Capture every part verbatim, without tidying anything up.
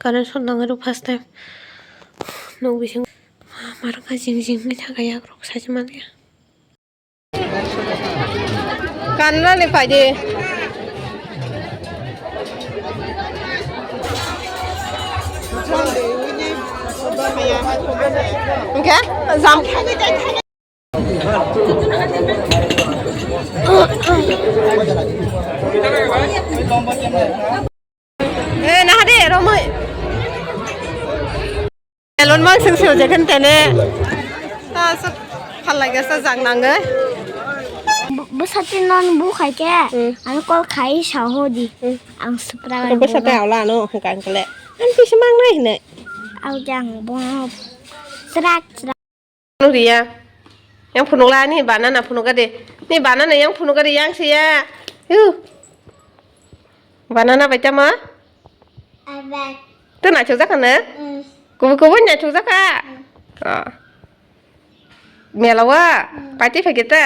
Current shot nangwi rw first time. Nuk bising marwkha jing jing wngwi thangkha yakrok saisa manliya. Kanna ni phaidi. Hwnkhe jam. Eh, naha de, romoi. Elon Musk sing sio jekhen tene. Ta sa phalai ga sa jang nang eh. Bwsati non bu khai ke. Hmm. Ang kol khai sa ho di. Hmm. Ang supra. Bwsati awla ano hwnkha ang kole. Ang kisa mang nai hinai. Ang jang bo. Chrak chrak. Phunuk riya. Yang phunuk la ni banana phunuk de. Ni banana yang phunuk de yang siya. Yu. Banana bai tamo? Abak. Tu na chuk jaka na? Mm. Kubu kubu na chuk jaka. Mm. Ah. Mela wa. Mm. Pati phagita.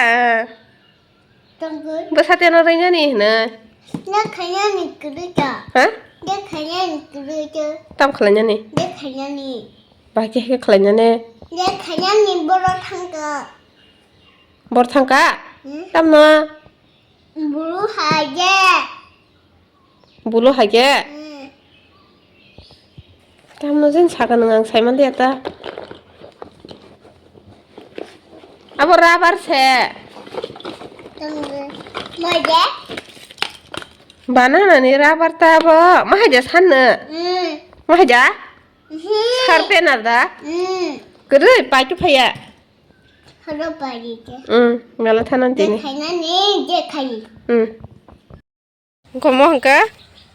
Tongkol. Bwsate no rinani hino. De khainani kwrwi ta. Ha? De khainani kwrwi ta. Tam khlainani? De khainani. Ba khe khe khlainani? De khainani boro thangka. Bor thangka? Hmm? Tamno? Bulu hai de. Bulu hai khe? Hmm. Tamno jin saka nung ang saiman de ta. Abo rubber se. Tonggo. Moi de? Banana ni rubber ta abo. Mahai de sanno? Hmm. Mahai da? Hmm. Sharpener da? Hmm. Kwrwi paitu phaiya. Horo pari de. Hmm. Mela thanan tini. Je khainani, je khai. Hmm. Gomo hwnkhe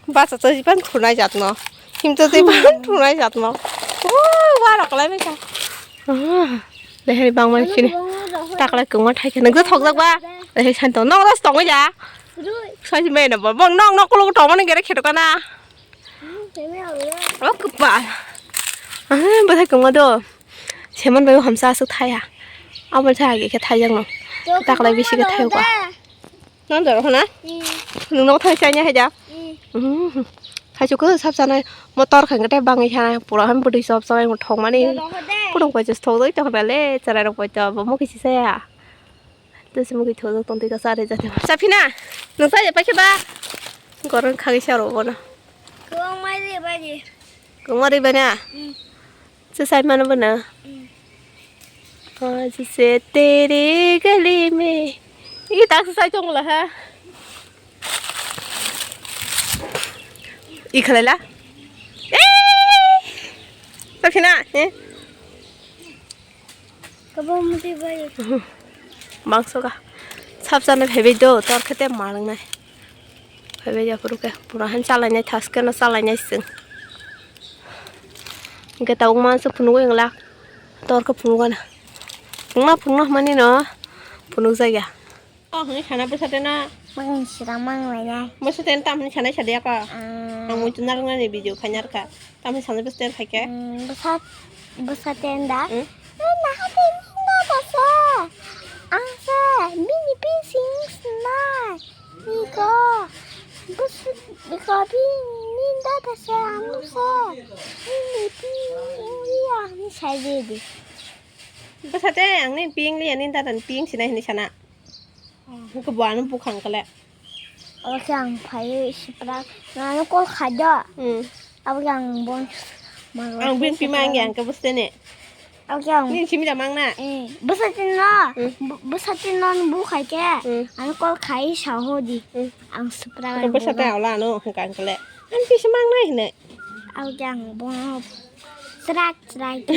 bachajak jiban thunai jatno, himchajak jiban thunai jatno. Uuu, warok lai baikha. Uuu, dehai bangmani sini. Taklai kwma thaikhe nokjak thokjak ba. Dehai santo nok ros tongwi ja. Sai mai no bo nok nok kolok tongmani gere kheto kana. O kwpal. Uuu, bwthai kwma do. Seman bai hamsa aswk thaya. Abo thaya khe thaijakno. Taklai bisi khe thayokha. Nang doro hona? Mm. Nung nok thai chanya haja? Mm. Mm. Hai chukho sab sanai motor khang kete bangwi sanai pura ham budi sob sob thok mani. Doro hode. Purung pai chus thok doi to hona le charai rok pai to bo mukhi sisa ya. To se mukhi thok tong tei ka sare jate. Chaphi na? Nung sai pai khe ba? Gorong khagi saro bono. Kwbang mai de bai de. Kwbang mai de bai na? Mm. Chwsai mano bono. Mm. Aaj se tere gali mein. Ih, tak chwsai tong la ha. Ih, khalai la. Eh! Takhina, eh? Kabo muti bai. Mangso ka. Sab jana phaibai do, tor khete malang nai. Phaibai ya phuru khe, pura han chalai nai, thaske no chalai nai sing. Hingke tabuk manso phunugwi wngla, tor khe phunugana. Phunugma phunugma hwnmani no phunuk jaya. O hwnwi sana bwsate no. Mang sira mang lai nai. Bwsate no tam hwnwi sanai sadiya ko. Ah. Ang muitu narwknani video khaina rwkha. Tamni sanai bwsate no khaikhe. Hmm, bwsa, bwsate no da. Hmm? Eh, naha tei ninda da se. Ang se bini bising sinai. Niko, bwswk, niko bini ninda da se ang se. Bini pi, ui ang sai de di. Bwsate ang ni ping liya ninda dan ping sinai hinwi sana. Hwnkhe bo ano bukhang kale. Obo khe ang phaiwi sipra nano call khai do. Hmm. Abo khe ang bon. Ang bini pima ang yang khe bwsate ne. Abo khe ang. Nini simi da mang na? Eh, bwsate no. Hmm. Bu-, bwsate no bu khai khe. Hmm. Ano call khai sa ho di. Hmm. Ang sipra. Bwsate awla ano hwnkha ang kale. Ang kisa mang nai hinai. Abo khe ang bon. Chrak chrak.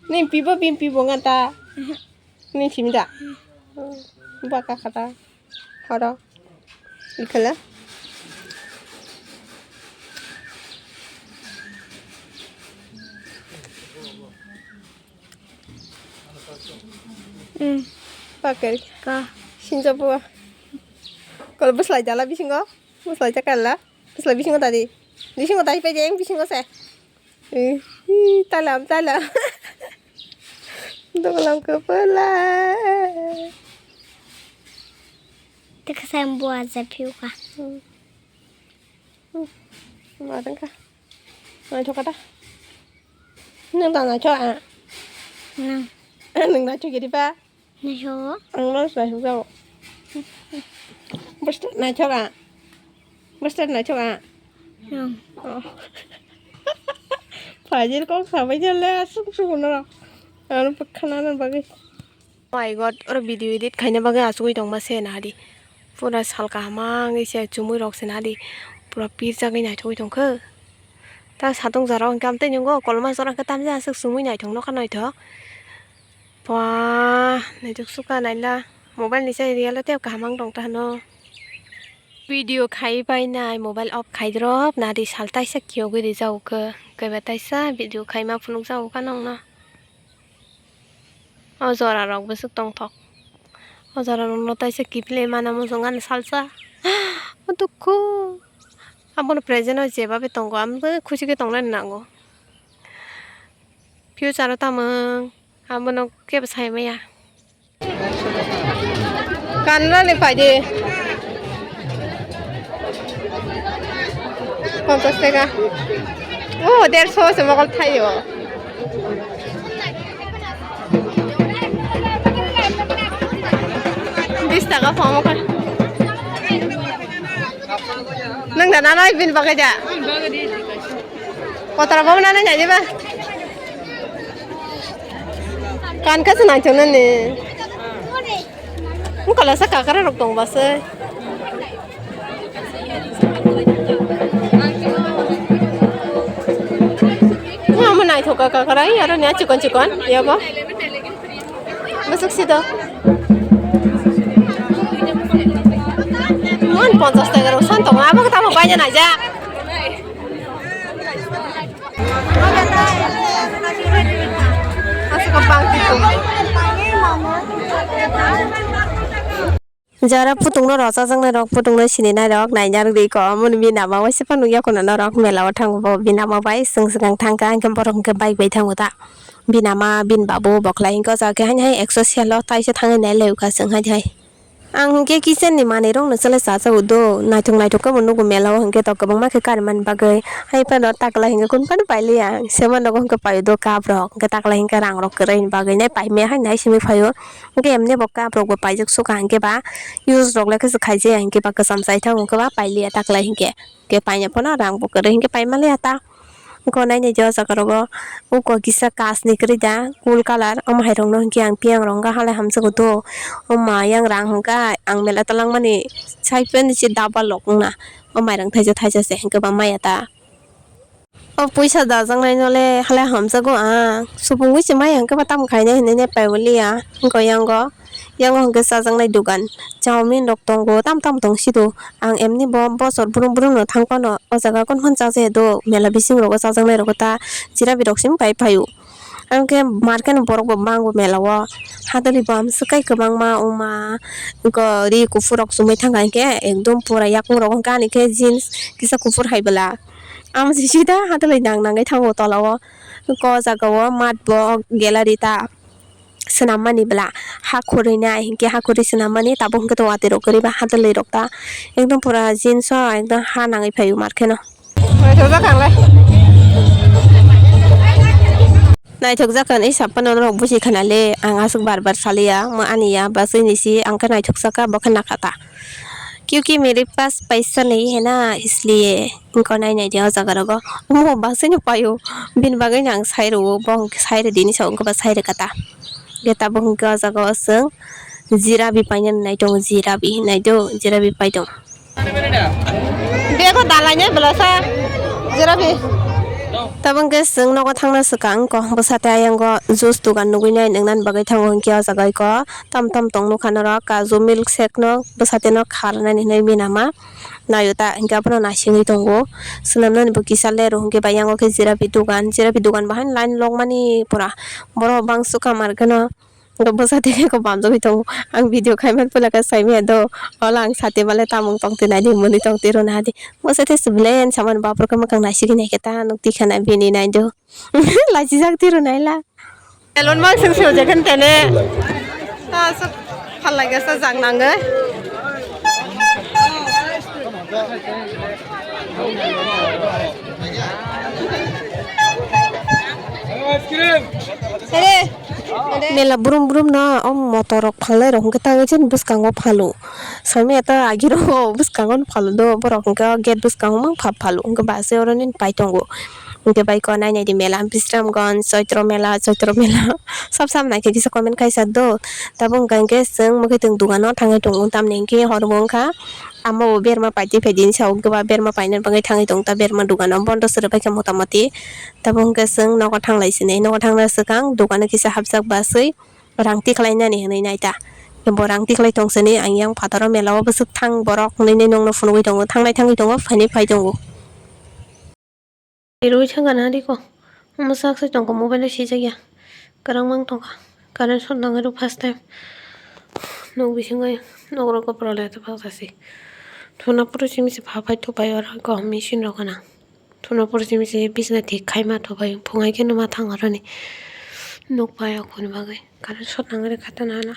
Nini pibo bini pibo nga ta. Nini simi da? Baka kata. Horo. Ikhala. Hmm. Pakai. Ka. Sinja bua. Kalau bus lai jala bisingo. Bus lai jakalla. Bus lai bisingo tadi. Bisingo tadi pe jeng bisingo se. Ih, ih, talam, talam. Donglam kepala. Teka sayang buat saya piu kah? Hmm. Hmm. Matang kah? Naithok kata. Nwng ta naithok a? Nwng. Nwng naithok kiri pa? Naithok. Ang no naithok jao. Bwswk naithok a? Bwswk naithok a? Nwng. Oh. Phaijil kok sabai jale aswk sukuno. Ano bwkhana bagwi. Oh my God, oro video edit khaina bagwi achugwi tongma se nahadi. Pura sal kaham wngwi se chumui rok se nahadi. Pura pirjagwi naithogwi tongkha. Ta satung jora hwnkhe amtwi nungo kolma jora hwnkhe tamjani aswk chumui naithok nokha naithok. Pua naithok sukha naila mobile ni se real o tei kaham wng tong ta hwno. Video khai painai mobile off khai drop nahadi sal taisa kiyogwi rijak khe. Kaiba taisa video khaima phunukjak kha nokno. O jora rok bwswk tongthok. O jora rok no taisa kiphilwi mana muchung ani salsa. O dukhu. Abono present o jeba bai tongo, ang bo khusi khe tongnani nango. Future o tamo abono kebo sai maya. Kanrani paidi. Ponchas taka. Oh, derso se mokol thaio. Bis taka pha mokol. Nwng da nanai bini bagwi da? Kotora bo nanai nai ba? Kan kha se nai chongnani. Wngkha lasa kakra rok tong ba se. Wngkha mo naithok kakra, aro nia chikon chikon, yabo. Bwswk si do. Mon ponchas taka rok san tongo, abo khe tamo baina naijak. Aswk bangti tongo. Jara putung no rochajaknai rok, putung no sininai rok, naina rwdi ko. Omo ni bini ama waisa phano yakuna norok mela o thango, bo bini ama bai swng swkang thangkha, hwnkhe borok hwnkhe bike bai thango ta. Bini ama, bini babu, bokhla hwnkhe o jaga khe haino hai exo selo taisa thangwi nai lai o kha chwng hai hai. Ang hwnkhe kitchen ni manwi rok no chwlai chajago do, naithok naithok khe bo nugo mela o hwnkhe to kwbangma khe karimani bagwi. Hai phano taklai hwnkhe kunu phano pailiya, sema nogo hwnkhe paio do cup rok, hwnkhe taklai hwnkhe rang rok kwrwi ni bagwi nai paimaya haino hai simi phaio. Hwnkhe emni bo cup rok bo paijak sukha hwnkhe ba use rok le khe se khaijaya hwnkhe ba kwcham chai thango hwnkhe ba pailiya taklai hwnkhe. Hwnkhe paina phano rang bo kwrwi hwnkhe paimaliya ta. Hwnkhe nainai di o jaga rogo uko kisa kachni kwrwi da cool colour omo hai rok no hwnkhe ang piyang rok hwnkhe halai hamjago do. O ma yang rang hwnkhe ang mela twlangmani sai phano se double rok wngna o mairang thaisa thaisa se hwnkhe ba maya ta. O puisa dajaknai no le halai hamjago ang. Supungwi se maya hwnkhe ba tamo khainai hinwi nai paibo liya. Hwnkhe yango, yango hwnkhe chajaknai dogan. Chowmin rok tongo, tamo tamo tong sido. Ang emni bo bosor brum brum no thang phano o jaga kunu phano chajaya do. Mela bising rogo chajaknai rogo ta jirabi rok simi pai phaio. Ang khe market ni borok bo bango mela o. Hadoli bo amswk kai kwbangma wngma. Ri kuphur rok chumui thangkha hinkhe ekdom pura yakung rogo hwnkhe ani khe jeans kisa kuphur hai bwla. Amo se sida hadoloi nang nangwi thango tola o. Ko jaga o mat bo gallery ta swnam mani bwla. Ha khurui nai hinkhe ha khurui swnam mani tabuk hinkhe to watui rok kwrwi ba hadoloi rok ta ekdom pura jeans o ekdom ha nangwi phaio mar kheno. Naithok jak ang le. Naithok jak ang, ei sap phano norok busi khana le, ang aswk bar bar saliya, mo ani ya, bwswini si, ang khe naithok saka, bo khe nakha ta. Kyunki mere paas paisa nahi hai na, isliye. Wngkha nai nai di o jaga rogo. Omo bwswini paio, bini bagwi no ang sai rwo, bo hwnkhe sai rwdi hinwi sa, wngkha ba sai rwkha ta. Hwnkhe tabuk hwnkhe o jaga o chwng jirabi painani nai tongo, jirabi hinwi nai do, jirabi pai tongo. Bego dalai nai bwlasa jirabi. Tabuk hwnkhe chwng nogo thangna swkang ko bwsate ayang o juice dogan nugwi nai nwngnani bagwi thango hwnkhe o jaga o iko tam tam tong nukha norok kaju milk shake no bwsate no kharnani hinwi bini ama naio ta hwnkhe abono naisingwi tongo swnamnani bo kisa le rw hwnkhe bai yango khe jirabi dogan jirabi dogan bo haino line logmani pura borok bangso kamar kheno. Hwnkhe bwsa tei khe bamjagwi tongo. Ang video khaimani pulaka saimaya do. Ola ang sati bale tamung tongtwi naidi, mwnwi tongtwi rwna hadi. Bwsa tei se blen samani baphurkhe mwkhang naisigwi naikhe ta nukti khana bini naido. Lachijak twi rwnaila. Elon Musk se ojekhen tene. Ta aswk phalai gasa jak nangwi. Mela brum brum no o motor rok phalnai rok hwnkhe tangwi chini bwskango phalo. Saimaya ta agiro bwskango phalo do, borok hwnkhe o gate bwskango mang pha phalo hwnkhe bus oro nini pai tongo. Hwnkhe bai ko nai nai di mela Bisramganj, Chaitro mela, Chaitro mela. Sab sab naikhe kisa comment kaisa do. Tabuk hwnkha hwnkhe chwng mwkhwtwng dogano thangwi tongo, tamni hwnkhe hor bo wngkha. Amo bo berma paitwi phaidi hinwi sa o, hwnkhe ba berma paina bagwi thangwi tongo ta berma dogano, bondo swrwk bai kha mota moti. Tabuk hwnkhe chwng nogo thanglai sini, nogo thangna swkang dogano kisa hapjak baswi rang tikhlainani hinwi naita. Bo rang tikhlai tong sini, ang yang phataro mela o bwswk thang borok hinwi nokno phunugwi tongo, thanglai thangwi tongo, phainai phai tongo. Rwi thangkha na diko. Mwsak se tongkha, mobile o sijak ya. Kwrang mang tongkha. Current shot nangwi rw first time. Nok bisingo nok rok kopor le to phak jasi. Thuna puru simi se pha phai thupai oro ko machine rok gana. Thuna puru simi se bisna thik khai ma thupai phungai khe numa thang oroni. Nok pai okuni bagwi. Current shot nangwi rw kha ta nana.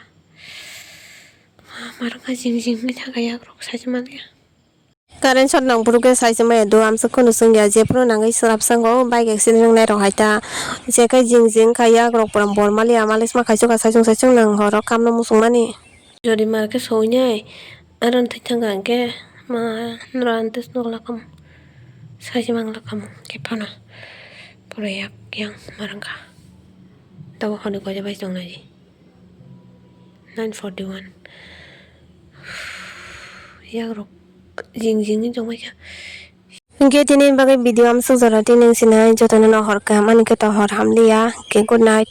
Marwkha jing jing wngwi thangkha yak rok sai se man ya. Current shot nang phuru khe sai se maya do, amswk kheno chwng ya, jephru nangwi swrapsa wngo, bike accident wngnai rok hai ta. Je khe jing jing kha yak rok pura bor mali ya, malisma khai sukha saichung saichung nang horo kamno muchung mani. Jodi mar khe soi nai, aro thwi thang kha hwnkhe ma nora antes nok lakam sai se mang lakam khe phano pura yak yang mar wngkha. Tabuk hwnwi goja bai chongnai di. Nine forty one. Yak rok jing jing wng tongbai kha. Hwnkhe tini bagwi video amsuk jora tini wng sinai jotono no hor kaham ani khe to hor hamliya. Hwnkhe good night.